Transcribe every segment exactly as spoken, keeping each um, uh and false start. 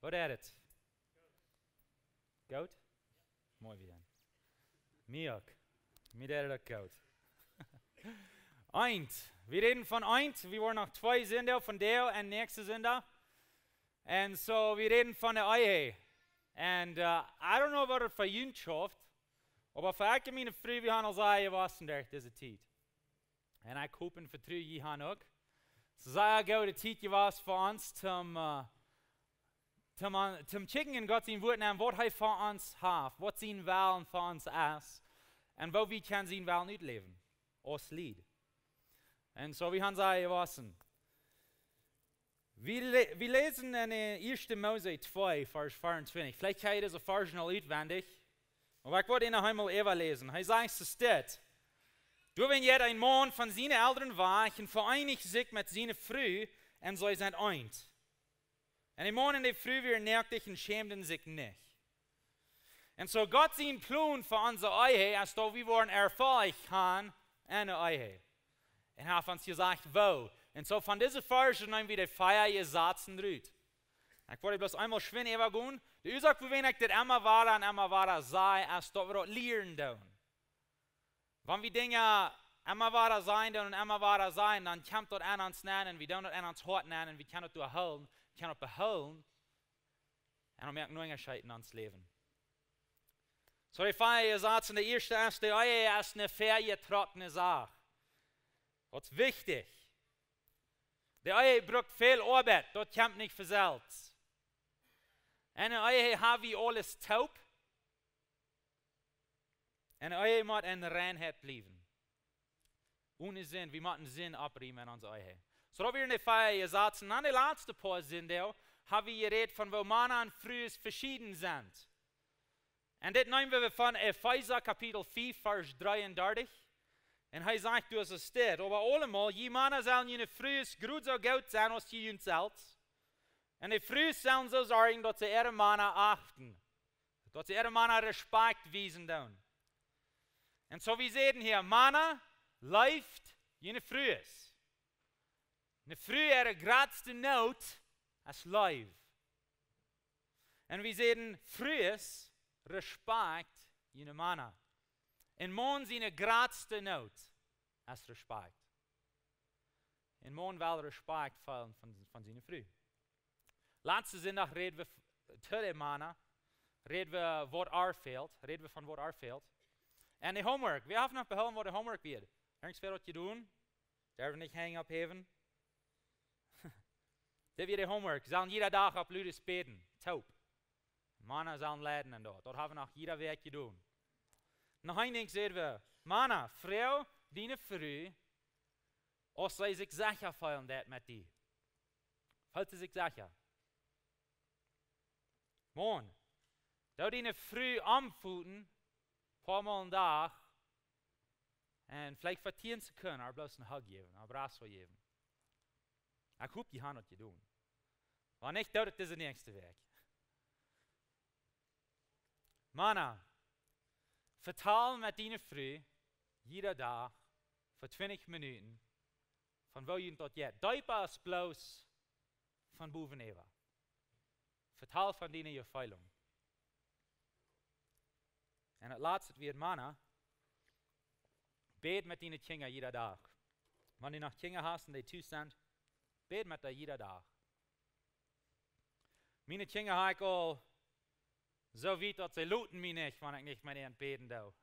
Woo deit et? Goot? Mooi wia. Mie uk. Mie deit et uk goot. Eent. Wie räden von eent. Wie woaren noch twee Sindach, vondoag un näakjsten Sindach. Un soo, wie räden von de Ehe. Un, uh, I don't know waut et fa junt schauft, oba fa ekj un miene Fru, wie haben aul sea jewossen derch dise Tiet. Un ekj hop un vetru jie haben uk. Sea goode Tiet jewast fa ons toom, uh, toom, uh, toom kjikjen en Gott sien Wuat nenn, waut hee fa ons haft, waut sien Wellen fa ons es, un woo wie kjennen sien Wellen utläwen aus Lied. Un soo, wie haben sea jewossen. Wie, lä-, wie läsen en, äh, ieeschte Mose twee, Varsch vea un twintich. Veleicht kjenn jie dise Varsch aul utwendich. Oba ekj wull an noch eemol äwaläsen. Hee sajcht, soo steit: Doawäajen jinkj een Maun von siene Elren wajch un vereenicht sikj met siene Fru, un see sent eent. Un de Maun un de Fru wieren noaktich un schämden sikj nich. Un soo Gott sien Plon fa onse Ehe es, daut wie woaren Erfolg haben en de Ehe. Un hee haft ons jesajcht woo. Un soo von dise Varsch näm wie de vea Jesazen rut. Ekj wull bloos eemol schwind äwagonen. De Uasoak, wuarom ekj dit emma wada un emma wada saj, es daut wie daut lieren doonen. Wan wie Dinja emma wada sajen doonen un emma wada sajen, dan kjemt daut aun ons nenn un wie doonen daut aun ons Hoat nenn un wie kjennen daut doahoolen, wie kjennen daut behoolen. Un dan moakt et een Unjascheet en ons Läwen. Soo, de vea Jesaz, de ieeschte es, de Ehe es eene väajetrokjne Sach. Daut es wichtich. De Ehe brukt väl Oabeit, daut kjemt nich von selfst. En de Ehe hab wie aules toop. En de Ehe mott en Reinheit bliewen. Onen Sind, wie motten Sind opriemen en onse Ehe. Soo, daut wieren de vea Jesazen. Dan de latste poa Sindach hab wie jerät von woo Mana un Frues veschieden sent. Un dit näm wie von Efeesa Kapitel fief, Varsch dreeundartich. Un hee sajcht, doa es dit: Oba aulemol, jie Mana sellen june Frues krakjt soo goot sennen aus jie junt selfst. Un de Frues sellen soo sorjen, daut see äare Mana achten. Daut see äare Mana Respakjt wiesen doonen. Un soo, wie säden hia, Mana, leeft june Frues. Eene Fru äare jratste Noot es Leew. Un wie säden, Frues, respakjt june Mana. Een Maun siene jratste Noot es Respakjt. Een Maun well Respakjt feelen von, von siene Fru. Latsten Sindach räd wie f-, to de Mana, räd wie waut ar fält, räd wie von waut ar fält. Un de Homework, wäa haft noch behoolen, waut de Homework wia? Irjentwäa daut jedonen? Derwen nich Henj opphäwen? Dit wia de Homework. Sellen jieda Dach opp ludes bäden. Toop. Mana sellen leiden en daut. Daut hab wie noch jieda Wäakj jedonen. Noch een Dinkj säden wie, Mana, froag diene Fru, auf see sikj secha feelen deit met die. Feelt see sikj secha? Maun, doo diene Fru omfoten, poa Mol en Dach, un veleicht fa tieen Sekunden, ar bloos een Hug jäwen, een Abrazo jäwen. Ekj hop, jie haben daut jedonen. Wan nich, doo daut dise näakjste Wäakj. Mana, vetal met diene Fru, jieda Dach, fa twintich Minuten, von woo junt daut jeit. Deepa aus bloos von bowen äwa. Vetal von diene Jefeelen. Un daut latste wia, Mana, bäd met diene Kjinja jieda Dach. Wan du noch Kjinja hast un dee tus sent, bäd met dee jieda Dach. Miene Kjinja hab ekj aul soo wiet, daut see loten mie nich, wan ekj nich met an bäden doo.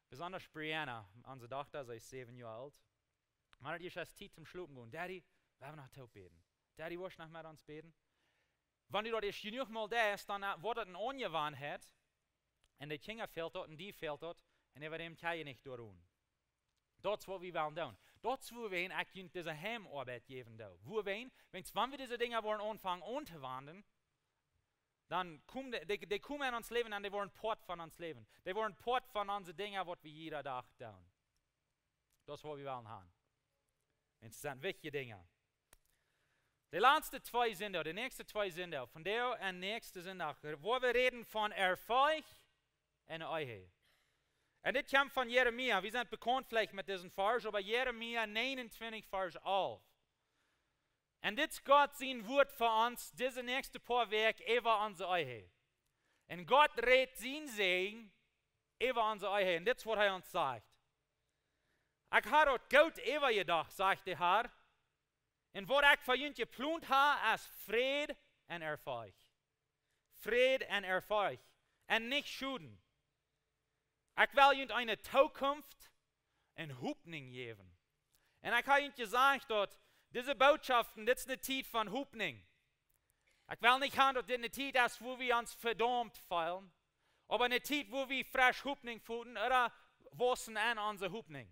Besonda Brianna, onse Dochta, see es säwen Joa oolt. Wan et ieescht es Tiet toom schlopen gonen: Daddy, wie haben noch to bäden. Daddy, woascht noch met ons bäden? Wan du daut ieescht jenuach Mol deist, dan, äh, woat et eene Aunjewanheit. Un de Kjinja fält daut, un die fält daut, un äwadäm kjenn jie nich doaraun. Daut es waut wie wellen doonen. Daut es wuarom ekj junt dise Heimoabeit jäwen doo. Wuarom? Wiels wan wie dise Dinja woaren aunfangen auntowenjen, dan komen dee, dee, dee komen en ons Läwen un dee woaren Poat von ons Läwen. Dee woaren Poat von onse Dinja, waut wie jieda Dach doonen. Daut es waut wie wellen haben. Un et sent wichtje Dinja. De latste twee Sindach, de näakjste twee Sindach, vondoag un näakjsten Sindach, woa wie räden von Erfolg en de Ehe. Un dit kjemt von Jeremia. Wie sent bekaunt veleicht met disen Varsch, oba Jeremia neenuntwintich, Varsch alf. Un dit es Gott sien Wort fa ons, dise näakjste poa Wäakj äwa onse Ehe. Un Gott rät sienen Säajen äwa onse Ehe. Un dit es waut hee ons sajcht. Ekj ha daut goot äwajedocht, sajcht de Har. Un waut ekj fa junt jeplont ha, es Fräd un Erfolg. Fräd un Erfolg. Un nich Schoden. Ekj well junt eene Tookunft un Hopninj jäwen. Un ekj ha junt jesajcht daut dise Bootschoften, dit es eene Tiet von Hopninj. Ekj well nich han daut dit eene Tiet es, wua wie ons vedaumt feelen, oba eene Tiet, wua wie fresch Hopninj foten ooda wausen en onse Hopninj.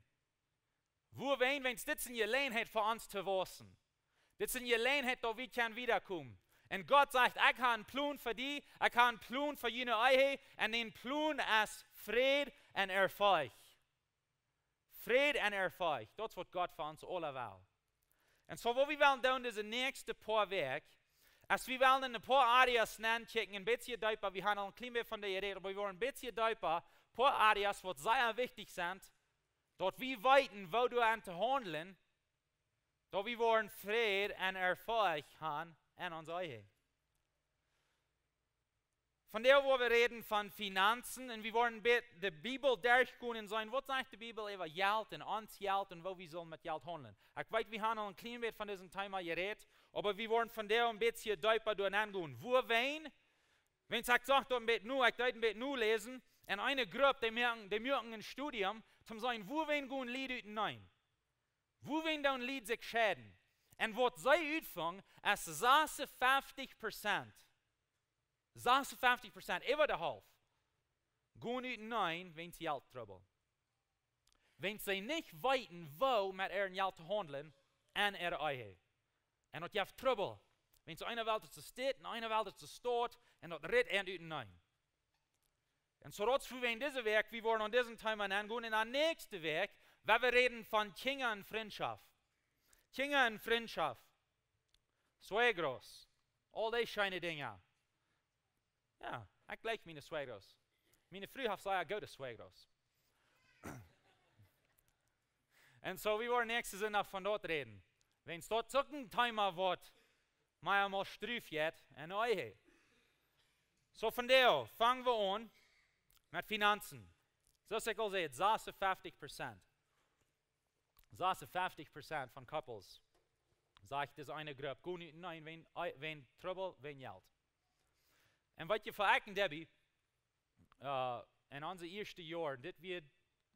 Wuarom? Wiels dit es eene Jeläajenheit fa ons to wausen. Dit es eene Jeläajenheit, daut wie kjennen wiedakomen. Un Gott sajcht: "Ekj ha eenen Plon fa die, ekj ha eenen Plon fa june Ehe, un dee Plon es Fräd un Erfolg." Fräd un Erfolg, daut es waut Gott fa ons aula well. Un soo, waut wie wellen doonen dise näakjste poa Wäakj, es wie wellen en een poa Areas nenkjikjen, een bät deepa, wie haben aul een kjlien bät von dee jerät, oba wie woaren een bät deepa, poa Areas, waut sea wichtich sent, daut wie weeten, woo doa aun to haundlen, daut wie woaren Fräd un Erfolg han en onse Ehe. Vondoag woa wie räden von Finanzen un wie woaren bie de Bibel derchgonen un seenen, waut sajcht de Bibel äwa Jelt un ons Jelt un woo wie sellen met Jelt haundlen. Ekj weet, wie haben aul een kjlien bät von dit Thema jerät, oba wie woaren vondoag een bät deepa doa nengonen. Wuarom? Wiels ekj sach daut een bät nu, ekj deed een bät nu läsen, un eene Grupp, dee moaken, dee moaken een Studium, om to seenen, wuarom gonen Lied uteneen. Wuarom doonen Lied sikj scheiden? Un waut see utfungen, es sasunfeftich Prozent. Sasunfeftich Prozent, äwa de Halft, gonen uteneen wäajen Jelttrubbel. Wiels see nich weeten, woo met äa Jelt to haundlen en äare Ehe. Un daut jeft Trubbel. Wiels eena well daut see steit, un eena well daut see steit, un daut ritt an uteneen. Un soo daut wie en dise Wäakj, wie woaren aun dit Thema nengonen, un aun näakjste Wäakj, woa wie räden von Kjinja un Frintschoft. Kjinja un Frintschoft. Suegros. Aul dee scheene Dinja. Jo, ekj jlikj miene Suegros. Miene Fru haft sea goode Suegros. Un soo, wie woaren näakjsten Sindach von daut räden. Wiels daut es uk een Thema, waut mie emma striept en de Ehe. Soo, vondoag fang wie aun met Finanzen. Soo aus ekj aul säd, sasunfeftich Prozent. Sasunfeftich Prozent von couples, sajcht dise eene Grupp, gonen uteneen wäajen, wäajen Trubbel, wäajen Jelt. Un waut jie verakjen, Debbie, äh, en onse ieeschte Joaren, dit wia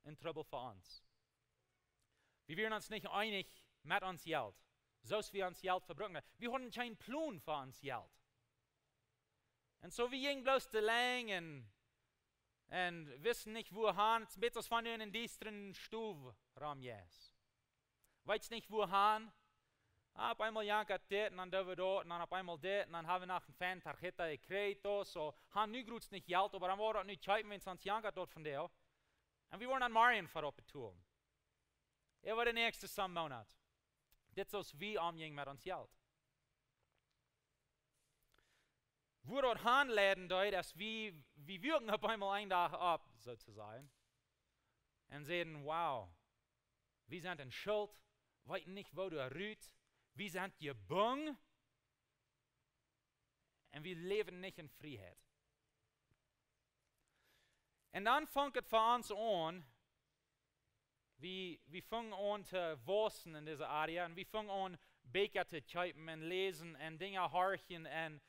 een Trubbel fa ons. Wie wieren ons nich eenich met ons Jelt. Soo aus wie ons Jelt vebruken. Wie hauden kjeen Plon fa ons Jelt. Un soo, wie jinjen bloos de Lenj un, un wisten nich, wua han. Et es een bät aus wan du en eene diestre Stow romjeist. Weetst nich, wua han. Ah, opp eemol jankat dit, un dan doo wie daut, un dan opp eemol dit, un dan haben wie noch eene feine tarjeta de crédito, soo, han nu groots nich Jelt, oba dan woa wie daut nu kjeepen, wiels sest jankat daut vondoag. Un wie woaren dan morjen fa opp betolen. Äwa de näakjste Som Moonat. Dit es soo aus wie omjinjen met ons Jelt. Wua daut hanleiden deed, es wie, wie woaken opp eemol eenen Dach opp, soo to sajen. Un säden: "Wow, wie sent en Schult, weeten nich, woo doa rut, wie sent jebungen, un wie läwen nich en Frieheit." Un dan funk et fa ons aun, wie, wie fungen aun to wausen en dise Area, un wie fungen aun Bieekja to kjeepen un läsen un Dinja horchen un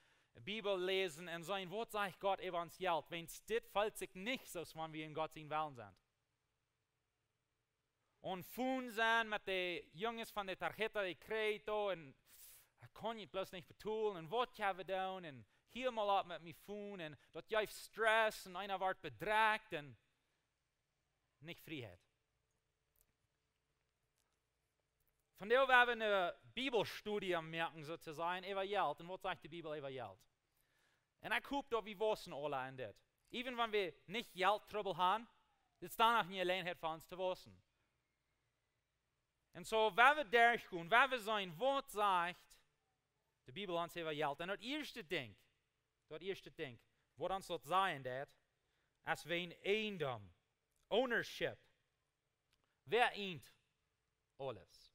Bibel läsen un seenen, waut sajcht Gott äwa ons Jelt, wiels dit felt sikj nich soo aus wan wie en Gott sienen Wellen sent. Aun phone sennen met de Junges von de tarjeta de crédito un ekj kaun daut bloos nich betolen un waut kjenn wie doonen un hia mol opp met mien phone un daut jeft Stress un eena woat bedrekjt un nich Frieheit. Vondoag woa wie een Bibelstudium moaken, soo to sajen, äwa Jelt. Un waut sajcht de Bibel äwa Jelt? Un ekj hop, daut wie wausen aula en dit. Even wan wie nich Jelttrubbel han, dit es dan noch eene Jeläajenheit fa ons to wausen. Un soo, woa wie derchgonen, woa wie seenen, waut sajcht de Bibel ons äwa Jelt? Un daut ieeschte Dinkj, daut ieeschte Dinkj, waut ons daut sajen deit, es wäajen Ieejendom, ownership. Wäa ieejent aules?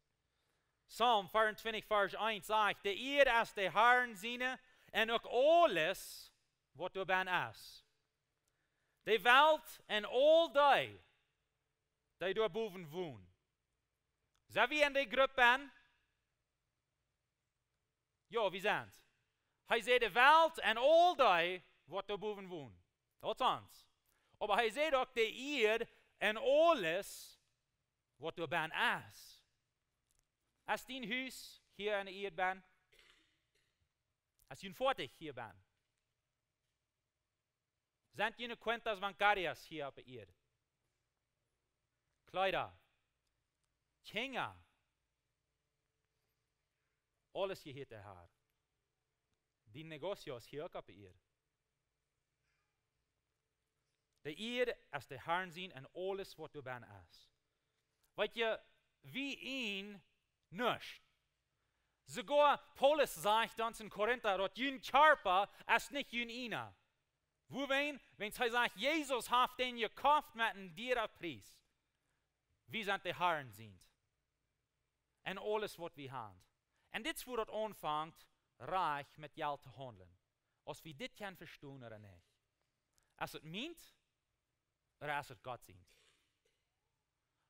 Psalm vierundzwanzig, Varsch eins sajcht: "De Ieed es de Harn siene un uk aules, waut doa bennen es. De Welt un aul dee, dee doa bowen wonen." Sent wie en de Grupp bennen? Jo, wie sent. Hee säd de Welt un aul dee, waut doa bowen wonen. Daut es ons. Oba hee säd uk de Ieed un aules, waut doa bennen es. Es dien Hus hia en de Ieed bennen? Es dien Foatich hia bennen? Sent june cuentas bancarias hia opp de Ieed? Kjleeda, Kjinja, aules hia hia to haben. Dien Negocio es hia uk opp de Ieed. De Ieed es de Harn siene un aules, waut doa bennen es. Weet jie, wie ieejnen nuscht. Soogoa Paulus sajcht dan en Korinta, daut jun Kjarpa es nich jun ieejna. Wuarom? Wiels hee sajcht, Jesus haft dän jekoft met een dieren Pries. Wie sent de Harn siene. Un aules, waut wie haben. Un dit es, wua daut aunfangt, rajcht met Jelt to haundlen. Aus wie dit kjennen vestonen ooda nich. Es et mient, ooda es et Gott sient?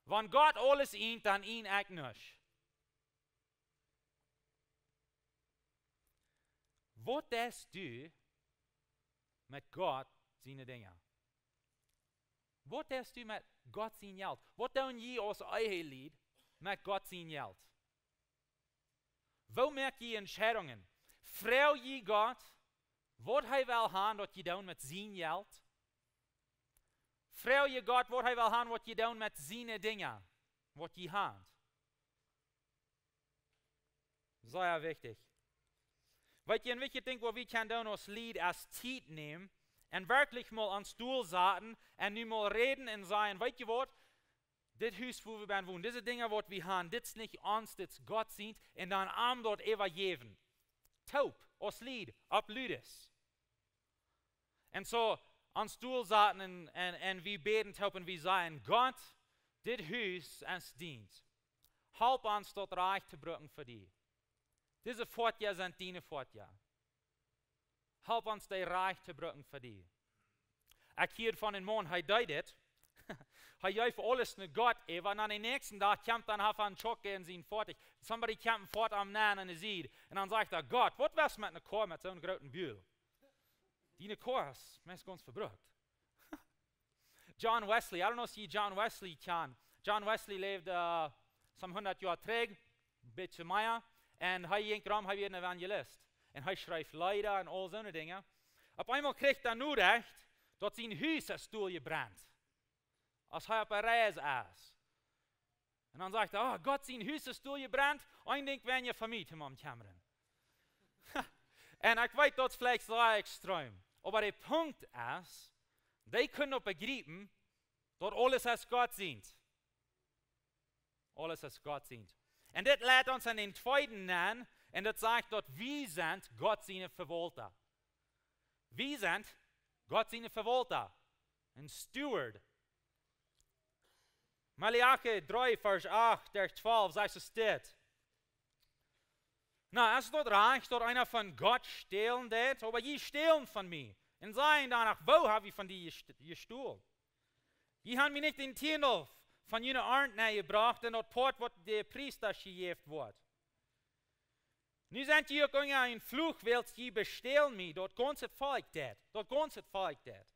Wan Gott aules ieejent, dan ieejn ekj nuscht. Waut deist du met Gott siene Dinja? Waut deist du met Gott sien Jelt? Waut doonen jie aus Ehelied met Gott sien Jelt? Woo moakt jie Entscheidungen? Froag jie Gott, waut hee well haben, daut jie doonen met sien Jelt? Froag jie Gott, waut hee well haben, waut jie doonen met siene Dinja, waut jie haben? Sea wichtich. Weet jie, een wichtjet Dinkj, waut wie kjennen doonen aus Lied, es Tiet nämen un werkjlich mol aun stool sitten un nu mol räden un sajen: "Weet jie waut? Dit Hus, wua wie bennen wonen, dise Dinja, waut wie haben, dit es nich ons, dit es Gott sient." Un dan am daut äwajäwen. Toop, aus Lied, opp ludes. Un soo aun stool sitten un, un, un wie bäden toop un wie sajen: "Gott, dit Hus es dient. Help ons daut rajcht to brucken fa die. Dise Foatja sent diene Foatja. Help ons dee rajcht to brucken fa die." Ekj hieed von een Maun, hee deed dit. Hee jeef aules no Gott äwa, un aun dän näakjsten Dach kjemt dan hee von Schock en sien Foatich. Somebody kjemt un foat am aun de Sied. Un dan sajcht hee: "Gott, waut west met eene Koa met soon grooten Bul? Diene Koa es meist gaunz vebrukt." John Wesley, I don't know if you John Wesley kjanen. John Wesley läwd, uh, some hundat Joa trigj, bät mea. Un hee jinkj rom, hee wia een Evangelist. Un hee schreef Leeda un aul soone Dinja. Opp eemol kjrieech hee Norecht, daut sien Hus es doljebrent. Aus hee opp eene Reis es. Un dan sajcht hee: "Oh, Gott sien Hus es doljebrent. Een Dinkj weinja fa mie to moaken kjemmren." Un ekj weet, daut es veleicht sea extrem. Oba de Punkt es, dee kunnen uk bejriepen, daut aules es Gott sient. Aules es Gott sient. Un dit leit ons aun dän tweeden aun, un daut sajcht, daut wie sent Gott siene Vewaulta. Wie sent Gott siene Vewaulta. Een Steward. Maleachi dree, Varsch acht derch twalf, sajcht et dit: "Na, es daut rajcht, daut eena von Gott stälen deed? Oba jie stälen von mie. Un sajen doano: Woo hab wie von die jest-, jestolen? Jie haben mie nich dän Tiendel von june Arnt nenjebrocht un daut Poat, waut de Priesta jejäft woat. Nu sent jie uk unja een Fluch, wiels jie bestälen mie, daut gaunze Volkj dit, daut gaunze Volkj dit.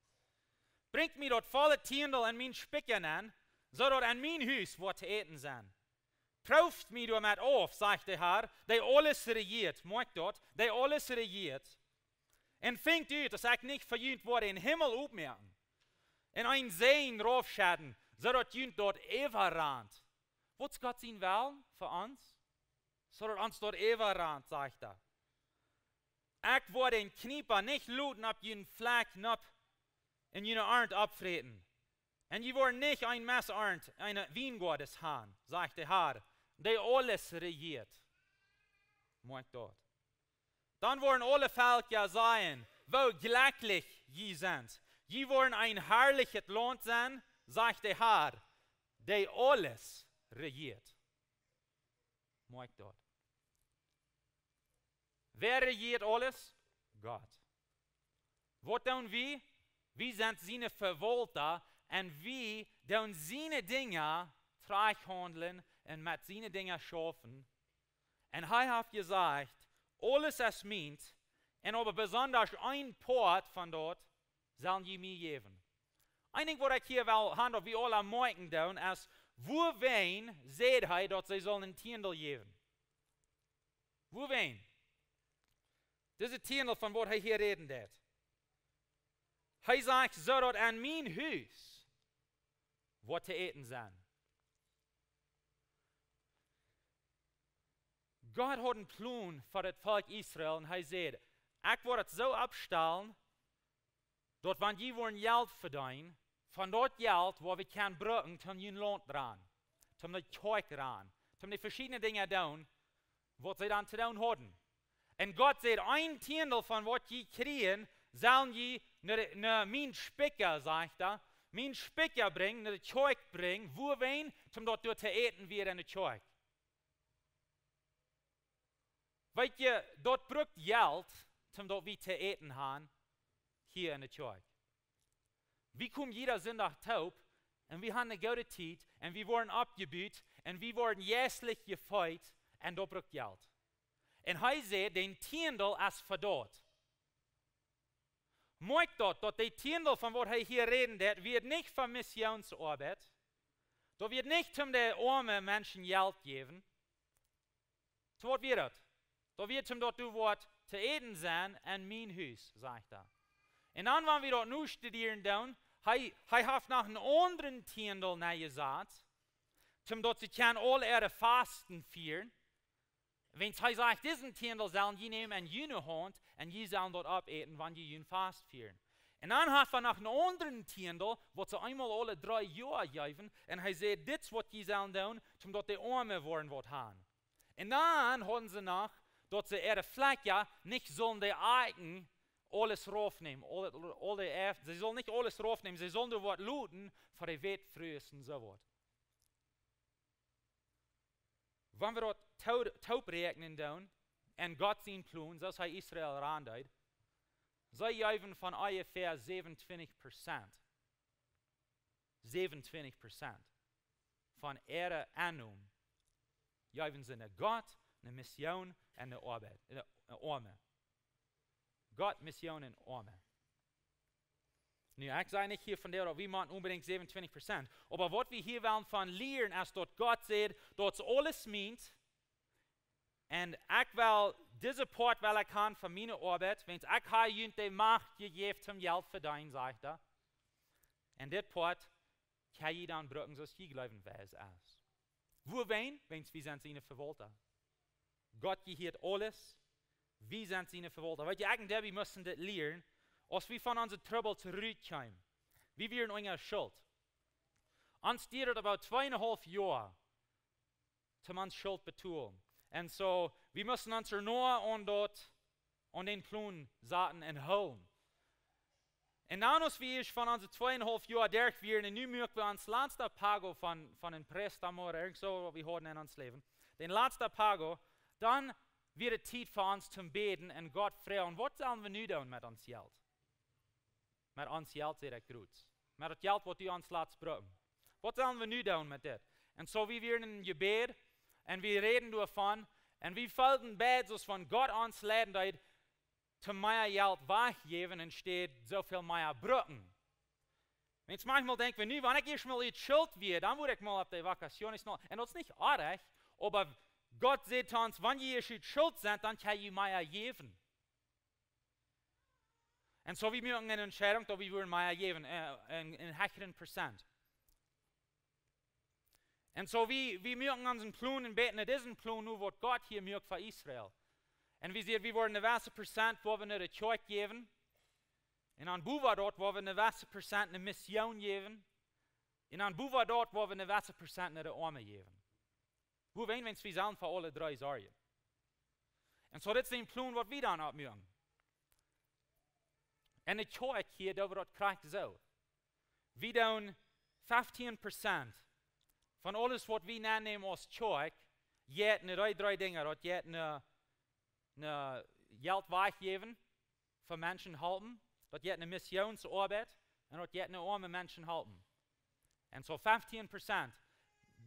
Brinjt mie daut volle Tiendel un mien Spikja aun, soo daut en mien Hus woat to äten sennen. Prooft mie doamet auf, sajcht de Har, dee aules rejieet." Moakj daut, dee aules rejieet. "Un finjt ut, aus ekj nich fa junt woa dän Himmel opmoaken un een Säajen raufschedden, soo daut junt daut äwarant." Waut es Gott sien Wellen fa ons? Soo daut ons daut äwarant, sajcht hee. "Ekj woa dän Kjniepa nich loten opp jun Flakj nopp un june Arnt oppfräten. Un jie woaren nich een Messarnt eines Wiengoades haben, sajcht de Har, dee aules rejieet." Moakj daut. "Dan woaren aule Velkja sajen: Woo jlekjlich jie sent. Jie woaren een harlichet Launt sennen, sajcht de Har, dee aules rejieet." Moakj daut. Wäa rejieet aules? Gott. Waut doonen wie? Wie sent siene Vewaulta un wie doonen siene Dinja trajchthaundlen un met siene Dinja schaufen. Un hee haft jesajcht: "Aules es mient, un oba besondasch een Poat von daut sellen jie mie jäwen." Een Dinkj waut ekj hia well han, daut wie aula moakjen doonen, es: Wuawäajen säd hee daut see sullen een Tieendel jäwen? Wuawäajen? Dise Tieendel von waut hee hia räden deed. Hee sajcht: "Soo daut en mien Hus woat to äten sennen." Gott haud een Plon fa daut Volkj Israel un hee säd: "Ekj woa daut soo oppstalen, daut wan jie woaren Jelt vedeenen, von daut Jelt woa wie kjennen brucken, toom jun Launt rannen, toom de Kjoakj rannen, toom de veschiedne Dinja doonen, waut see dan to doonen hauden." Un Gott säd: "Een Tieendel von waut jie kjrieen, sellen jie no, no mien Spikja", sajcht hee, "mien Spikja brinjen, no de Kjoakj brinjen, wuawäajen, toom daut doa to äten wia en de Kjoakj." Weet jie, daut brukt Jelt, toom daut wie to äten han hia en de Kjoakj. Wie komen jieda Sindach toop un wie han eene goode Tiet un wie woaren oppjebut un wie woaren jeistlich jefeet, un daut brukt Jelt. Un hee säd, dän Tieendel es fa daut. Moakj daut, daut de Tieendel von waut hee hia räden deed, wia nich fa Missionsoabeit. Daut wia nich toom de oame Menschen Jelt jäwen. Soo waut wia daut? Daut wia toom daut doa woat to äten sennen en mien Hus, sajcht hee. Un dan, wan wie daut nu studieren doonen, hee, hee haft noch een aundren Tieendel nenjesat, toom daut see kjennen aul äare Fasten fieren. Wiels hee sajcht: "Disen Tieendel sellen jie nämen en june Haunt un jie sellen daut oppäten, wan jie jun Fast fieren." Un dan haft hee noch een aundren Tieendel, waut see eemol aule dree Joa jäwen. Un hee säd: "Dit es waut jie sellen doonen, toom daut de Oame woaren waut han." Un dan hauden see noch, daut see äare Flakja nich sullen de Akjen aules raufnämen, aul, aul de Äf-, see sullen nich aules raufnämen, see sullen doa waut loten fa de Wätfrues un soo waut. Wan wie daut to-, toopräakjnen doonen un Gott sien Plon, soo aus hee Israel raundeed, see jäwen von onjefäa säwenuntwintich Prozent, säwenuntwintich Prozent von äare Ennom jäwen see no Gott, no Mission un no Oabeit, no, no Oame. Gott, Mission un Oame. Nu, ekj saj nich hia von daut wie motten onbedinjt säwenuntwintich Prozent. Oba waut wie hia wellen von lieren, es daut Gott sajcht, daut es aules mient. Un ekj well, dise Poat well ekj han von miene Oabeit, wiels ekj hab junt de Macht jejäft toom Jelt vedeenen, sajcht hee. Un dit Poat kjenn jie dan brucken, soo aus jie jleewen, woo et es. Wuawäajen? Wiels wie sent siene Vewaulta. Gott jehieet aules. Wie sent siene Vewaulta. Weet jie, ekj un Debbie musten dit lieren, aus wie von onse Trubbels rut kjeemen. Wie wieren unja Schult. Ons dieed daut about twee un een haulf Joa, toom ons Schult betolen. Un soo, wie musten ons ea noch aun daut, aun dän Plon saten un hoolen. Un dan, aus wie ieescht von onse twee un een haulf Joa derch wieren, un nu muak wie ons latsta pago von, von een préstamo ooda irjent soo, waut wie hauden en ons Läwen. Dän latsta pago, dan wia et Tiet fa ons toom bäden un Gott froagen: "Waut sellen wie nu doonen met ons Jelt?" Met ons Jelt, säd ekj, Ruth. Met daut Jelt, waut du ons latst brucken. Waut sellen wie nu doonen met dit? Un soo, wie wieren em Jebäd un wie räden doavon. Un wie feelden beid, soo aus wan Gott ons leiden deed, to mea Jelt wajchjäwen enne Städ soo väl mea brucken. Wiels maunchmol denkj wie nu, wan ekj ieescht mol ut Schult wia, dan wudd ekj mol opp de vacaciones noch. Un daut es nich oajch, oba Gott sajcht to ons: "Wan jie ieescht ut Schult sent, dan kjenn jie mea jäwen." Un soo, wie muaken eene Entscheidunk, daut wie wudden mea jäwen, äh, een, een hecheren Prozent. Un soo, wie, wie muaken onsen Plon un bäden no disen Plon, nu waut Gott hia muak fa Israel. Un wie säden, wie wudden een jewesset Prozent, woa wie no de Kjoakj jäwen. Un dan bowa daut, woa wie een jewesset Prozent no Mission jäwen. Un dan bowa daut, woa wie een jewesset Prozent no de Oame jäwen. Wuawäajen? Wiels wie sellen fa aule dree sorjen. Un soo, dit es een Plon, waut wie dan oppmuaken. Un de Kjoakj hia, doa woat daut krakjt soo. Wie doonen feftieen Prozent von aules, waut wie aunnämen aus Kjoakj, jeit no dee dree Dinja. Daut jeit no, no Jelt wajchjäwen, fa Menschen halpen. Daut jeit no Missionsoabeit. Un daut jeit no oame Menschen halpen. Un soo feftieen Prozent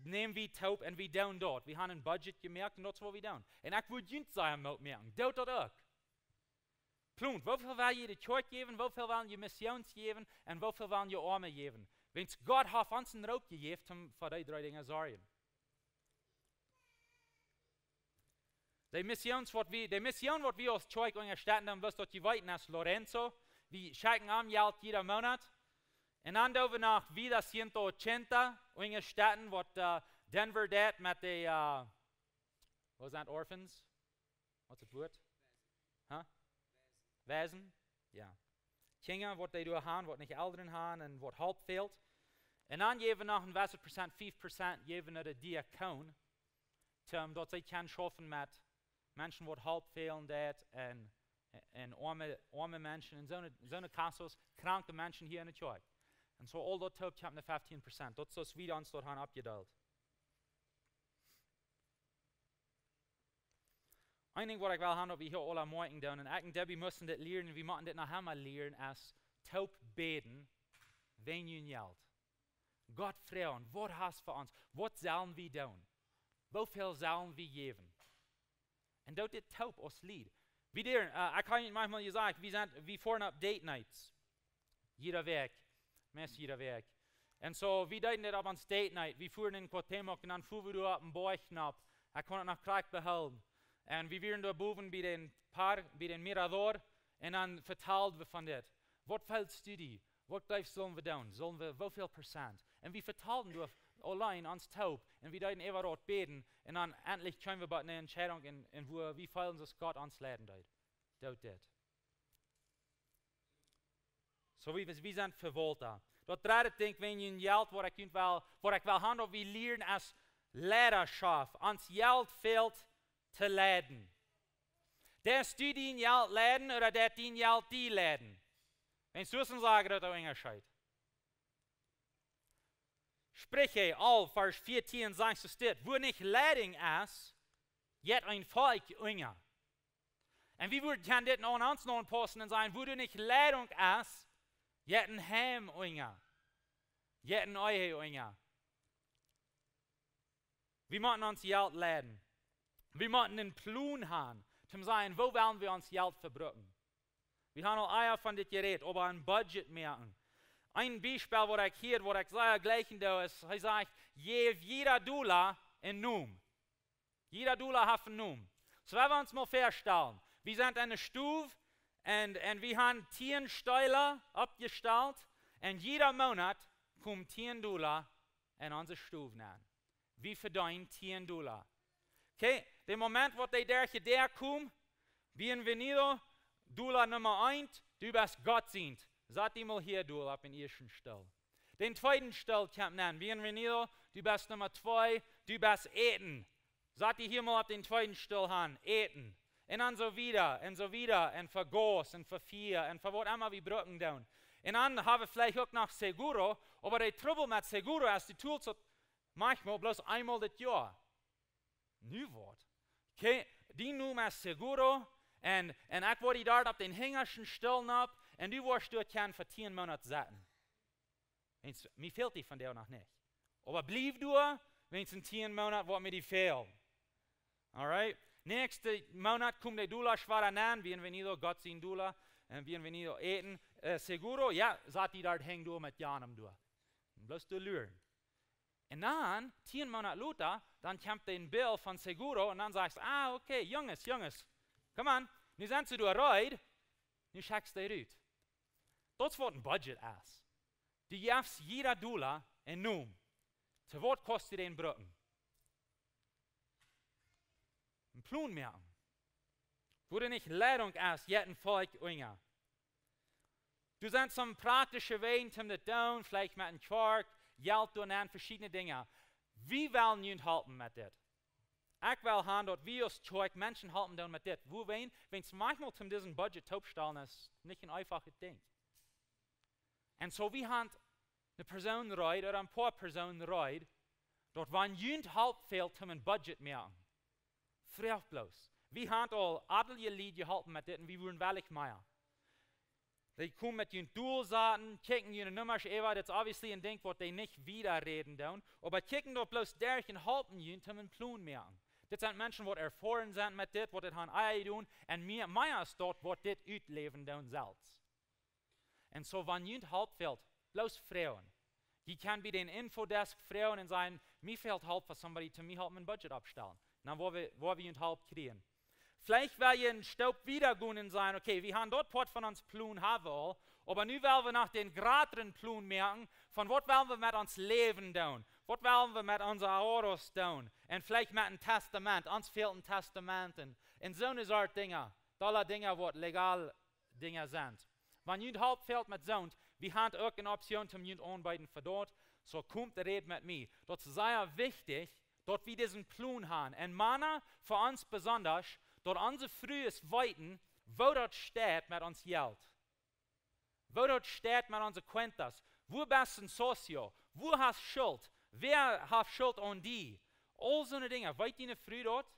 näm wie toop un wie doonen daut. Wie haben een Budget jemoakt un daut es waut wie doonen. Un ekj wudd junt sajen, Moot moaken. Doot daut uk. Plont, woo väl well jie de Kjoakj jäwen, woo väl well jie Missions jäwen un woo väl well jie Oame jäwen? Wiels Gott haft ons een Roop jejäft, om fa dee dree Dinja sorjen. De Missions, waut wie, de Mission, waut wie aus Kjoakj unjastetten, dan bloos daut jie weeten, es Lorenzo. Wie schekjen am Jelt jieda Moonat. Un dan doo wie noch Vida ciento ochenta unjastetten, waut, äh, Denver deit met de, äh, waut sent Orphans? Waut es daut Wuat? Huh? Waisen? Jo. Kjinja, waut dee doa haben, waut nich Elren haben un waut Help fält. Un dan jäwen wie noch een jewesset Prozent, fief Prozent jäwen wie no de Diakoon, om daut see kjennen schaufen met Menschen, waut Help fälen deit un, un oame, oame Menschen un soone, soone casos, kranke Menschen hia enne Kjoakj. Un soo aul daut toop kjemt no feftieen Prozent. Daut es soo aus wie ons daut haben oppjedeelt. Een Dinkj, waut ekj well haben, daut wie hia aula moakjen doonen, un ekj un Debbie musten dit lieren, wie motten dit noch emol lieren, es toop bäden, wäajen jun Jelt. Gott froagen, waut hast fa ons? Waut sellen wie doonen? Woo väl sellen wie jäwen? Un doot dit toop aus Lied. Wie doonen, äh, ekj hab junt machmol jesajcht, wie sent, wie foaren opp Date Nights. Jieda Wäakj. Meist jieda Wäakj. Un soo, wie deeden dit opp ons Date Night. Wie fuaren en Cuauhtémoc un dan fuaren wie doa opp een Boajch nopp. Ekj kaun et noch krakjt behoolen. Un wie wieren doa bowen bie dän Park, bie dän Mirador. Un dan vetalden wie von dit. Waut fält die? Waut jleefst, sellen wie doonen? Sellen wie, woo väl Prozent? Un wie vetalden doa auleen ons toop. Un wie deeden äwa daut bäden. Un dan endlich kjeemen wie bie eene Entscheidunk un, un woo wie feelen, soo aus Gott ons leiden deed. Doot dit. Soo wie, wie sent Vewaulta. Daut dredde Dinkj, wäajen jun Jelt, waut ekj junt well, waut ekj well haben, daut wie lieren es Leidaschoft. Ons Jelt fält to leiden. Deist du dien Jelt leiden ooda deit dien Jelt die leiden? Wan soo es, dan sajcht daut een Unjascheet. Spricha alf, Varsch vieetieen sajcht dit: Wua nich Leidunk es, jeit een Volkj unja. Un wie wudden kjennen dit aun ons aunpaussen un sajen, wua nich Leidunk es, jeit een Heim unja. Jeit een Ehe unja. Wie motten ons Jelt leiden. Wie motten een Plon haben, om to seenen, woo well wie ons Jelt vebruken. Wie haben aul ea von dit jerät, oba een Budget moaken. Een Biespel, waut ekj hia, waut ekj sea jlikjen doo, es, hee sajcht: Jeff jieda Dola een Nomen. Jieda Dola haft een Nomen. Soo, wan wie ons mol väastalen, wie sent enne Stow un, un wie haben tieen Steela oppjestalt un jieda Moonat komen tieen Dola en onse Stow nenn. Wie vedeenen tieen Dola. Okay, dän Moment, waut dee derch de Däa komen, bienvenido, Dola Numma eent, du best Gott sient. Sat die mol hia, Dola, opp dän ieeschten Stool. Dän tweeden Stool kjemt nenn, bienvenido, du best Numma twee, du best Äten. Sat die hia mol opp dän tweeden Stool han, Äten. Un dan soo wieda, un soo wieda, un fa Gas, un fa Fia, un fa waut emma wie brucken doonen. Un dan haben wie veleicht uk noch Seguro, oba de Trubbel met Seguro es, du toolst daut machmol bloos eemol daut Joa. Nu waut? Okay, dien Nomen es Seguro, un, un ekj woa die doa opp dän hinjaschten Stool nopp, un du woascht doa kjennen fa tieen Moonat setten. Wan, mie fält die vondoag noch nich. Oba bliew doa, wan en tieen Moonat woat mie die fälen. Alright? Näakjsten Moonat komen de Dola schwoa nenn, bienvenido, Gott sien Dola, un bienvenido, Äten, äh, Seguro, jo, sat die doa, henj doa met janem doa. Bloos doa luren. Un dan, tieen Moonat lota, dan kjemt een Bill von Seguro un dan sajchst: Ah, okay, Junges, Junges, come on, nu sent see doa reed, nu schekjst du dee rut. Daut es waut een Budget es. Du jefst jieda Dola een Nomen. Too waut kaust du dän brucken? Een Plon moaken. Wua nich Leidunk es, jeit een Volkj unja. Doa sent some praktische Wäaj, om daut to doonen, veleicht met eene Kjoakj, Jelt doonen, veschiedne Dinja. Wie wellen junt halpen met dit. Ekj well haben, daut wie aus Kjoakj Menschen halpen doonen met dit. Wua wan, wan wie mol toom disen Budget toopstalen, es nich een eefachet Dinkj. Un soo, wie haben eene Persoon reed, ooda een poa Persoonen reed, daut wan junt Help fält, om een Budget moaken. Froag bloos. Wie haben aul adelige Lied jeholpen met dit un wie wudden wellich mea. Dee komen met june Dolsaten, kjikjen june Nummasch äwa, daut es obviously een Dinkj waut dee nich wieda räden doonen, oba kjikjen daut bloos derch un halpen junt om een Plon moaken. Dit sent Menschen waut erfoaren sent met dit, waut dit haben aunjedonen, un mea, mea es daut waut dit utläwen doonen selfst. Un soo wan junt Help fält, bloos froagen. Jie kjennen bie dän Infodesk froagen un sajen, mie fält Help, fa somebody to mie halpen een Budget oppstalen. Dan woa wie, woa wie junt Help kjrieen. Veleicht well jie een Stoop wieda gonen un sajen, okay, wie haben daut Poat von ons Plon haben aul, oba nu well wie noch dän jratren Plon moaken, von waut well wie met ons Läwen doonen, waut well wie met onse Autos doonen, un veleicht met een Testament, ons fält een Testament un, un soone Sort Dinja, dolla Dinja waut legal Dinja sent. Wan junt Help fält met soont, wie haben uk eene Option toom junt aunbeeden fa daut, soo komt, räd met mie. Daut es sea wichtich, daut wie disen Plon haben. Un Mana, fa ons besonda, daut onse Frues weeten, woo daut steit met ons Jelt. Woo daut steit met onse cuentas. Wua best een socio? Wua hast Schult? Wäa haft Schult aun die? Aul soone Dinja. Weet diene Fru daut?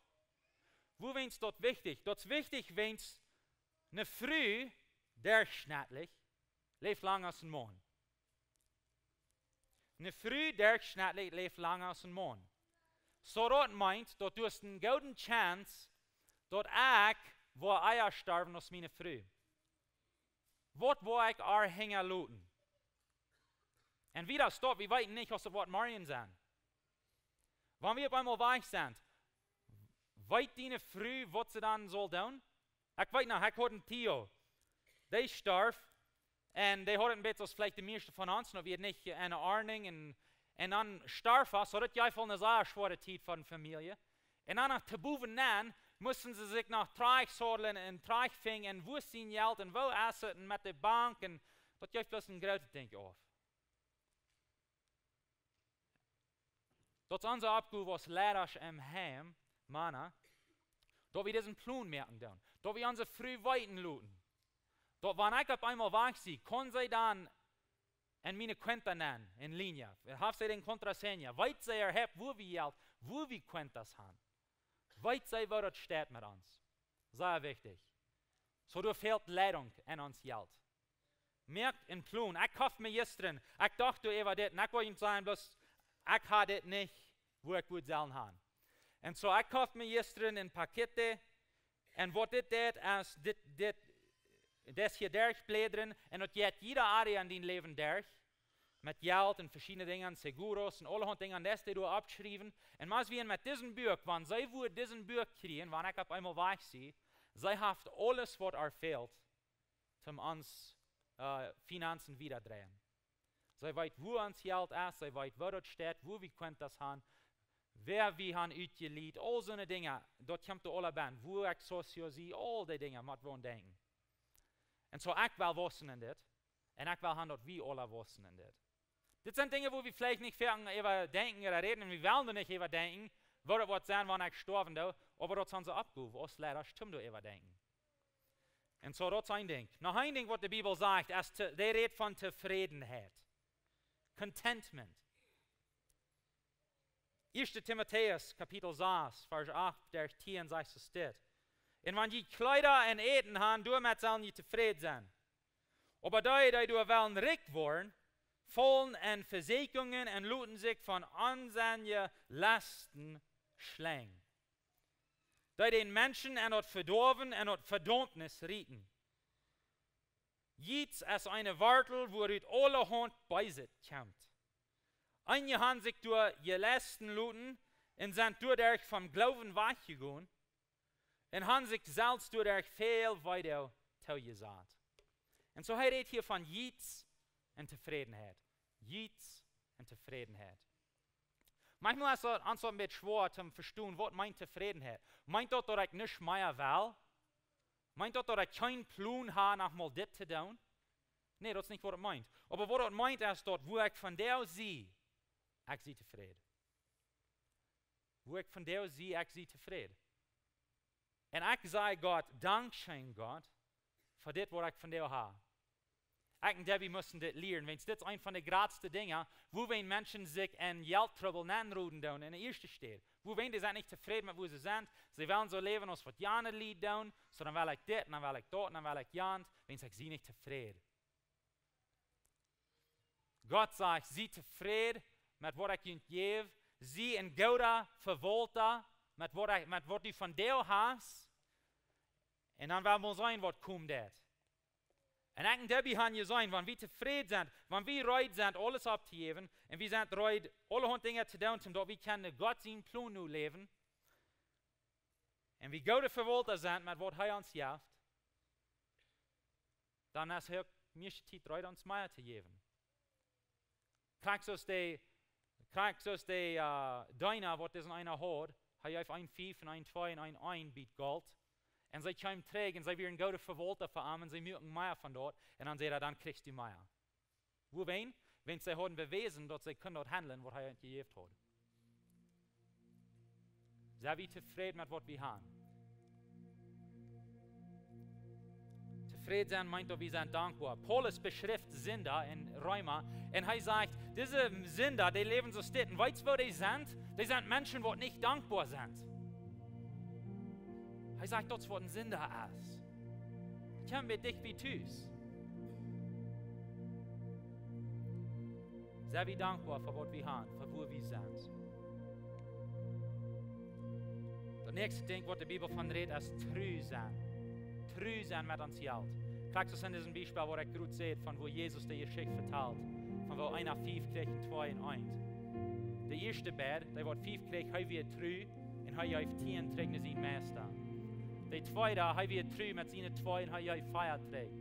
Wuarom es daut wichtich? Daut es wichtich, wiels eene Fru, derchschnittlich, läft langa aus een Maun. Eene Fru, derchschnittlich, läft langa aus een Maun. Soo daut meent, daut du hast eene goode Chance, daut ekj woa ea stoawen aus miene Fru. Waut woa ekj äa hinjaloten? Un wieda es daut, wie weeten nich, aus daut woat morjen sennen. Wan wie opp eemol wajch sent, weet diene Fru, waut see dan saul doonen? Ekj weet noch, ekj haud een Tio. Dee storf. Un dee haud een bät aus veleicht de mieeschte von ons, noch wia nich eene Ordnunk. Un, un dan storf hee, soo daut jeef aul eene sea schwoare Tiet fa de Famielje. Un dan noch to bowen dan, musten see sikj noch trigjsodlen un trigjfinjen un wua es sien Jelt un woo es et un met de Bank un daut jeef bloos een grootet Dinkj auf. Daut es onse Oppgow aus Leidasch em Heim, Mana, daut wie disen Plon moaken doonen, daut wie onse Fru weeten loten, daut wan ekj opp eemol wajch sie, kaun see dan en miene cuenta nenn, en línea, haft see dän contraseña, weet see äa, wua wie Jelt, wua wie cuentas haben, weet see, woo daut steit met ons. Sea wichtich. Soo, doa fält Leidunk en ons Jelt. Moakt een Plon. Ekj koft mie jistren, ekj docht doa äwa dit, un ekj wull junt sajen, bloos, ekj hab dit nich, wua ekj wudd sellen haben. Un soo, ekj koft mie jistren een Pakjett, un waut dit deit, es dit, dit, dit hia derchbläden, un daut jeit jieda Area en dien Läwen derch, met Jelt un veschiedne Dinja, seguros un aulahaunt Dinja, un daut dee doa oppschriewen. Un mau sien met disen Buak, wan see wudd disen Buak kjrieen, wan ekj opp eemol wajch sie, see haft aules, waut äa fält, toom ons, äh, Finanzen wiedadreien. See weet, wua ons Jelt es, see weet, woo daut steit, wua wie cuentas haben, wäa wie haben utjelient, aul soone Dinja, daut kjemt doa aula bie, wua ekj socio sie, aul dee Dinja, mott wie aun denkjen. Un soo, ekj well waussen en dit, un ekj well haben, daut wie aula waussen en dit. Dit sent Dinja, wua wie veleicht nich väl äwa denkjen ooda räden, un wie wellen doa nich äwa denkjen, woo daut woat sennen, wan ekj stoawen doo, oba daut es onse Oppgow aus Leidasch, toom doa äwa denkjen. Un soo, daut es een Dinkj. Noch een Dinkj, waut de Bibel sajcht, es to, dee rät von Tofrädenheit. Contentment. Ieeschte Timotäus, Kapitel sas, Varsch acht bat tieen sajcht et dit: Un wan jie Kjleeda un Äten haben, doamet sellen jie tofräd sennen. Oba dee, dee doa wellen rikj woaren, faulen en Vesieekjungen un loten sikj von onsennje Lesten schlenjen, dee dän Menschen en daut Vedoawen un daut Vedaumnis rieten. Jeets es eene Wartel, wua ut aulahaunt Beeset kjemt. Eenje haben sikj doa jeleiten loten un sent doaderch vom Gloowen wajchjegonen un haben sikj selfst doaderch väl Weedoag toojesat. Un soo hee rät hia von Jeets un Tofrädenheit. Jeets un Tofrädenheit. Maunchmol es daut ons een bät schwoa to vestonen, waut meent Tofrädenheit. Meent daut, daut ekj nuscht mea well? Meent daut, daut ekj kjeen Plon hab, noch mol dit to doonen? Nä, daut es nich, waut et meent. Oba waut et meent, es daut, wua ekj vondoag sie, ekj sie tofräd. Wua ekj vondoag sie, ekj sie tofräd. Un ekj saj Gott, dankscheen, Gott, fa dit, waut ekj vondoag hab. Ekj un Debbie musten dit lieren, wiels dit es eent von de jratste Dinja, wua wie Menschen sikj en Jelttrubbel nenroden doonen en de ieeschte Städ. Wuarom? Dee sent nich tofräd met wua see sent. See wellen soo läwen aus waut jane Lied doonen. Soo, dan well ekj dit, dan well ekj daut, dan well ekj jant. Wiels ekj sie nich tofräd. Gott sajcht: Sie tofräd met waut ekj junt jäw. Sie een gooda Vewaulta met waut ekj, met waut du vondoag hast. Un dan woa wie seenen waut komen deit. Un ekj un Debbie haben jeseenen, wan wie tofräd sent, wan wie reed sent aules opptojäwen, un wie sent reed aulahaunt Dinja to doonen, om daut wie kjennen Gott sienen Plon nu läwen, un wie goode Vewaulta sent met waut hee ons jeft, dan es hee uk mieeschte Tiet reed ons mea to jäwen. Krakjt soo aus de, krakjt soo aus de, äh, Deena, waut disen eena haud, hee jeef een fief un een twee un een een bie Golt. Un see kjeemen trigj un see wieren goode Vewaulta fa am un see muaken mea von daut. Un dan säd hee: Dan kjrichst du mea. Wuarom? Wiels see hauden bewäsen, daut see kunnen daut handlen, waut hee an jejäft haud. Sie wie tofräd met waut wie haben? Tofräd sennen meent, daut wie sent dankboa. Paulus beschrift Sinda en Reema un hee sajcht: Dise Sinda, dee läwen soo stell. Un weetst, woo dee sent? Dee sent Menschen, waut nich dankboa sent. Hee sajcht, daut es waut een Sinda es. Kjemt bie dicht bie Tus. Sie wie dankboa fa waut wie haben, fa wua wie sent? Daut näakjste Dinkj, waut de Bibel von rät, es tru sennen. Tru sennen met ons Jelt. Krakjt soo aus en disem Biespel, waut ekj jrod säd, von wua Jesus de Jeschicht vetalt, von wua eena fief kjrieech un twee un eent. De ieeschte beid, dee waut fief kjrieech, hee wia tru un hee jeef tieen trigj no sienen Meista. De tweeda, hee wia tru met siene twee un hee jeef vea trigj.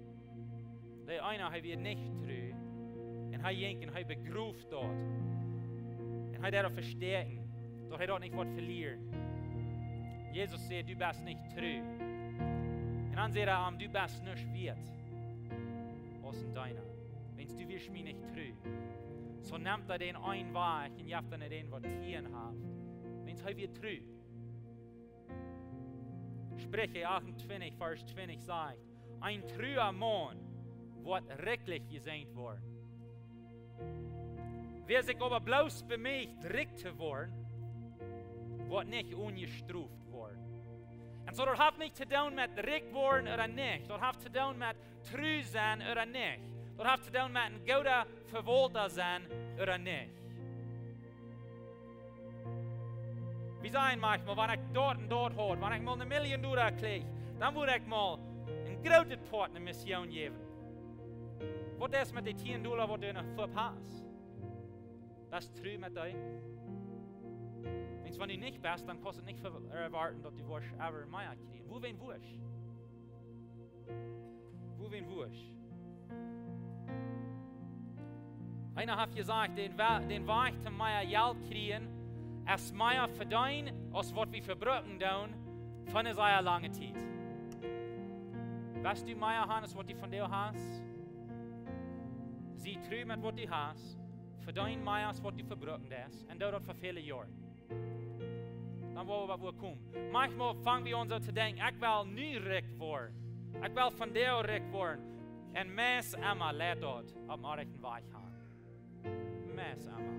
De eena, hee wia nich tru. Un hee jinkj un hee begroof daut. Un hee deed daut vestäakjen, daut hee daut nich wudd velieren. Jesus säd: Du best nich tru. Un dan säd hee am: Du best nuscht wieet aus een Deena, wiels du wieescht mie nich tru. Soo nemt hee dän eenen wajch un jeft dän dän, waut tieen haft, wiels hee wia tru. Spricha achtuntwintich, Varsch twintich sajcht: Een trua Maun woat rikjlich jesäajent woaren. Wäa sikj oba bloos bemieet, rikj to woaren, woat nich onjestroft woaren. Un soo, daut haft nich to doonen met rikj woaren ooda nich. Daut haft to doonen met tru sennen ooda nich. Daut haft to doonen met een gooda Vewaulta sennen ooda nich. Wie sajen maunchmol: Wan ekj daut un daut haud, wan ekj mol eene Million Dolla kjrieech, dan wudd ekj mol een grootet Poat aun de Mission jäwen. Waut es met de tieen Dolla, waut du noch fa hast? Best tru met dee? Wiels wan du nich best, dan kaust du nich ver-, erwoaten, daut du woascht ever mea kjrieen. Wuarom woascht? Wuarom woascht? Eena haft jesajcht, dän Wa-, dän Wajch to mea Jelt kjrieen, es mea vedeenen aus waut wie vebruken doonen, fa eene sea lange Tiet. West du mea haben aus waut du vondoag hast? Sie tru met waut du hast, vedeen mea aus waut du vebruken deist, un doo daut fa väle Joaren. Dan woa wie wua komen. Maunchmol fang wie aun soo to denkjen: Ekj well nu rikj woaren. Ekj well vondoag rikj woaren. Un meist emma leit daut opp dän rajchten Wajch han. Meist emma.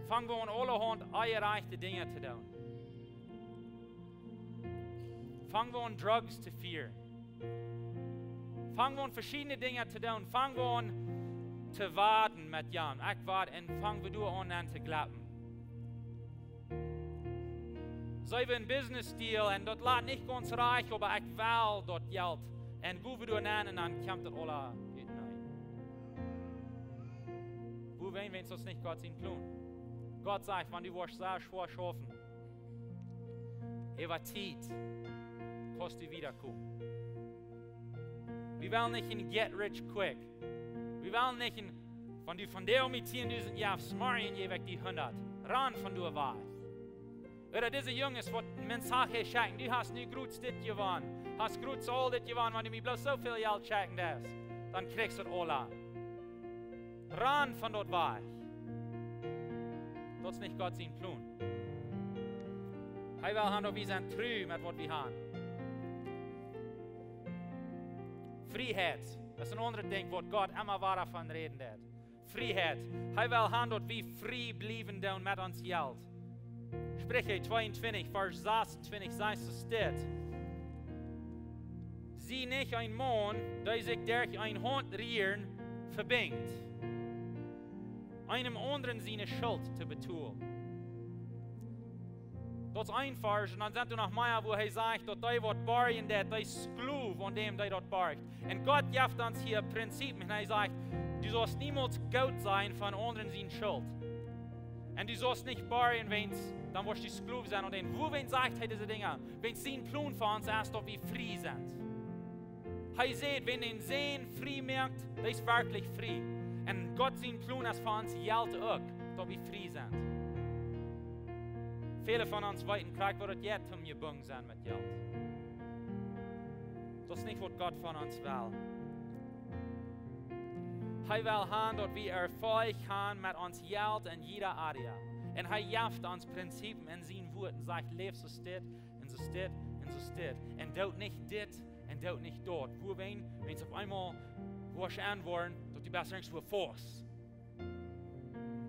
Fang wie aun aulahaunt onjerajchte Dinja to doonen. Fang wie aun Drugs to fieren. Fang wie aun veschiedne Dinja to doonen. Fang wie aun to waden met jan. Ekj wad, un fang wie doa aun aun to jleewen. See wie een Business Deal un daut lat nich gaunz rajcht, oba ekj well daut Jelt. Un go wie doa aun un dan kjemt daut aula uteneen. Wuarom? Wiels daut es nich Gott sien Plon. Gott sajcht: Wan du woascht sea schwoa schaufen, äwa Tiet kaust du wiedakomen. Wie wellen nich een get rich quick. Wie wellen nich een: Wan du vondoag mie tieen dusent jefst, morjen jäw ekj die hundat. Ran von doa wajch. Ooda dise Junges, waut een Mensaj schekjen: Du hast nu jrod dit jewonnen, hast jrod aul dit jewonnen, wan du mie bloos soo väl Jelt schekjen deist, dan kjrichst du daut aula. Ran von daut wajch. Daut es nich Gott sien Plon. Hee well han, daut wie sent tru met waut wie han. Frieheit, daut es een aundret Dinkj, waut Gott emma wada von räden deed. Frieheit. Hee well han daut wie frie bliewen doonen met ons Jelt. Spricha tweeuntwintich, Varsch sasuntwintich sajcht soo dit: Sie nich een Maun, dee sikj derch een Haunt rieren vebinjt, eenem aundren siene Schult to betolen. Daut es een Varsch, un dan sent doa noch mea, wua hee sajcht, daut dee waut borjen deit, dee Sklow aun däm, dee daut borcht. Un Gott jeft ons hia Prinzipien, un hee sajcht: Du saust niemols goot sennen fa aundren siene Schult. Un du saust nich borjen, wiels dan woascht du Sklow sennen. Un dan, wuarom sajcht hee dise Dinja? Wiels sien Plon fa ons es, daut wie frie sent. Hee sajcht, wäa dän Sän frie moakt, dee es werkjlich frie. Un Gott sien Plon es fa ons Jelt uk, daut wie frie sent. Väle von ons weeten krakjt, waut daut jeit, om jebungen sennen met Jelt. Daut es nich, waut Gott von ons well. Hee well han, daut wie Erfolg han met ons Jelt en jieda Area. Un hee jeft ons Prinzipien en sien Wuat un sajcht: Läw soo aus dit, un soo aus dit, un soo aus dit. Un doo nich dit, un doo nich daut. Wuarom? Wiels opp eemol woascht du enwoaren, daut du best irjentwua faust.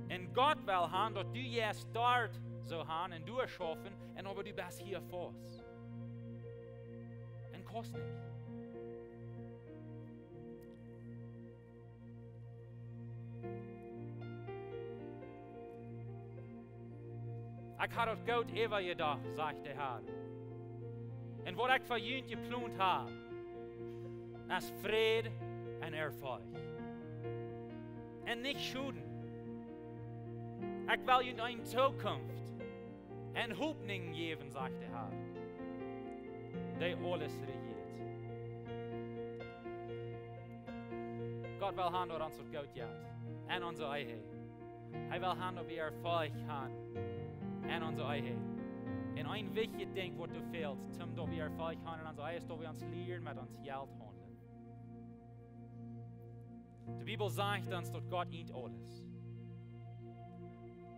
Un Gott well han, daut du jeist doa soo han un doa schaufen, un oba du best hia faust. Un kaust nich. Ekj ha daut goot äwajedocht, sajcht de Herr. Un waut ekj fa junt jeplont ha, es Fräd un Erfolg. Un nich Schoden. Ekj well junt eene Tookunft un Hopninj jäwen, sajcht de Herr, dee aules rejieet. Gott well han, daut ons daut goot jeit en onse Ehe. Hee well han, daut wie Erfolg han en onse Ehe. Un een wichtjet Dinkj, waut doa fält, om daut wie Erfolg han en onse Ehe, es, daut wie ons lieren met ons Jelt haundlen. De Bibel sajcht ons, daut Gott eent aules.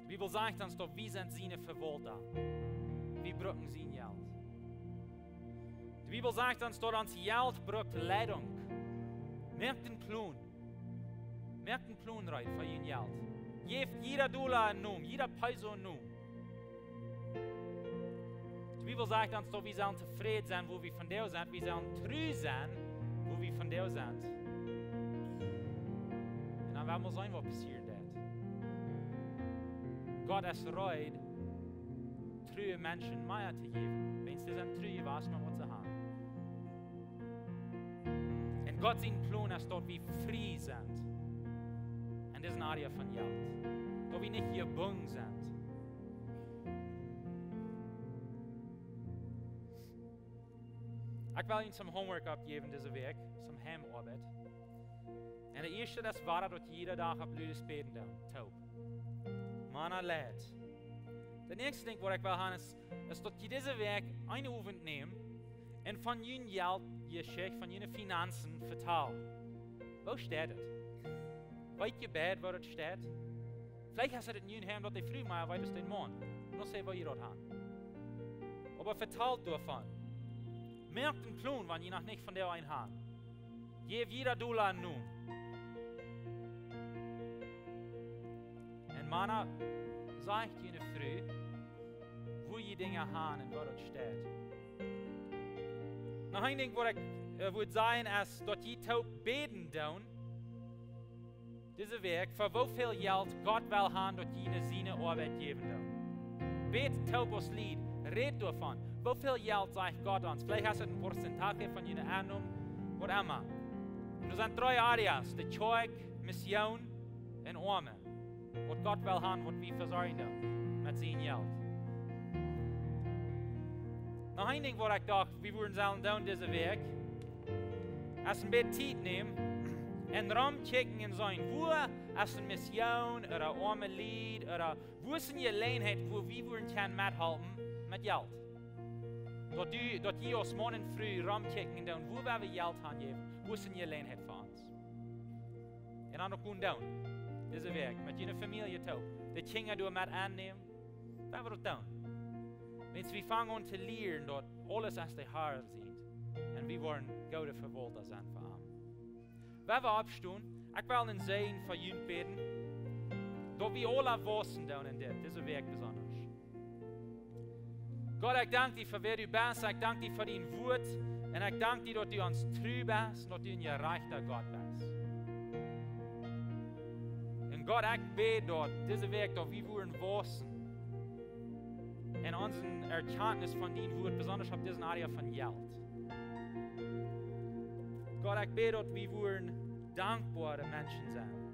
De Bibel sajcht ons, daut wie sent siene Vewaulta. Wie brucken sien Jelt. De Bibel sajcht ons, daut ons Jelt brukt Leidunk. Moakt een Plon. Moakt een Plon reed fa jun Jelt. Jäft jieda Dolla een Nomen, jieda Peso een Nomen. De Bibel sajcht ons, daut wie sellen tofräd sennen, wua wie vondoag sent. Wie sellen tru sennen, wua wie vondoag sent. Un dan woa wie seenen, waut passieren deit. Gott es reed, true Menschen mea to jäwen, wiels dee sent tru jewast met waut see han. Un Gott sien Plon es, daut wie frie sent en dise Area von Jelt. Daut wie nich jebungen sent. Ekj well junt some homework oppjäwen dise Wäakj, some Heimoabeit. Un de ieeschte, daut es wada, daut jie jieda Dach opp ludes bäden doonen, toop. Mana leet. De näakjste Dinkj, waut ekj well han, es, es daut jie dise Wäakj eenen Owent nämen un von jun Jeltjeschicht, von june Finanzen vetalen. Woo steit et? Weet jie beid, woo daut steit? Veleicht es et en jun Heim, daut de Fru mea weet aus de Maun. Noch see, woo jie daut han. Oba vetalt doavon. Moakt een Plon, wan jie noch nich von dee eenen han. Jäft jieda Dolla een Nomen. Un Mana, sajcht june Fru, woo jie Dinja han un woo daut steit. Noch een Dinkj, waut ekj, äh, wudd sajen, es, daut jie toop bäden doonen dise Wäakj, fa woo väl Jelt Gott well han, daut jie siene Oabeit jäwen doonen. Bät toop aus Lied, rät doavon. Woo väl Jelt sajcht Gott ons? Veleicht es et een Porcentaje von june Ennom, waut emma. Un doa sent dree Areas: de Kjoakj, Mission un Oame. Waut Gott well han, waut wie vesorjen doonen met sien Jelt. Noch een Dinkj, waut ekj docht, wie wudden sellen doonen dise Wäakj, es een bät Tiet nämen un romkjikjen un seenen, wua es een Mission ooda oame Lied ooda wua es eene Jeläajenheit, wua wie wudden kjennen methalpen met Jelt. Daut du, daut jie aus Maun un Fru romkjikjen un doonen, wua wie Jelt han jäwen, wua es eene Jeläajenheit fa ons. Un dan uk gonen doonen, dise Wäakj, met june Famielje toop, de Kjinja doa met aunnämen, woo wie daut doonen. Wiels wie fangen aun to lieren, daut aules es de Herr sient. Un wie woaren goode Vewaulta sennen fa am. Woo wie oppstonen, Ekj well een Säajen fa junt bäden, daut wie aula wausen doonen en dit, dise Wäakj besondasch. Gott, ekj dank die fa wäa du best. Ekj dank die fa dien Wuat. Un ekj dank die daut du ons tru best un daut du een jerajchta Gott best. Un Gott, ekj bäd daut dise Wäakj daut wie wudden wausen en onse Erkjantnis von dien Wuat, besondasch opp disen Area von Jelt. Gott, ekj bäd daut wie wudden dankboare Menschen sennen.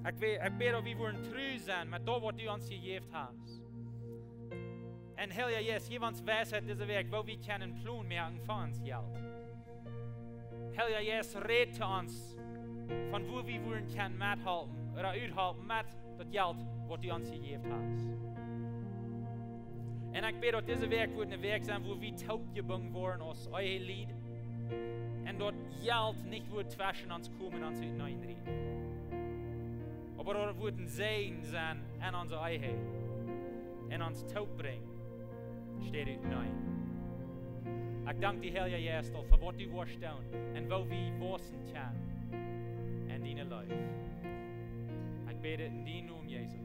Ekj bäd, ekj bäd daut wie wudden tru sennen met daut waut du ons jejäft hast. Un Heilja Jeist, jeff ons Weisheit dise Wäakj, woo wie kjennen Plon moaken fa ons Jelt. Heilja Jeist, räd to ons von woo wie wudden kjennen methalpen ooda uthalpen met daut Jelt waut du ons jejäft hast. Un ekj bäd daut dise Wäakj wudd ne Wäakj sennen wua wie toopjebungen woaren aus Ehelied. Un daut Jelt nich wudd tweschen ons komen, ons uteneen rieten. Oba daut wudd een Säajen sennen en onse Ehe un ons toopbrinjen, enne Städ uteneen. Ekj dank die, Heilja Jeist, fa waut du woascht doonen un woo wie wausen kjennen en diene Leew. Ekj bäd dit en dienen Nomen, Jesus.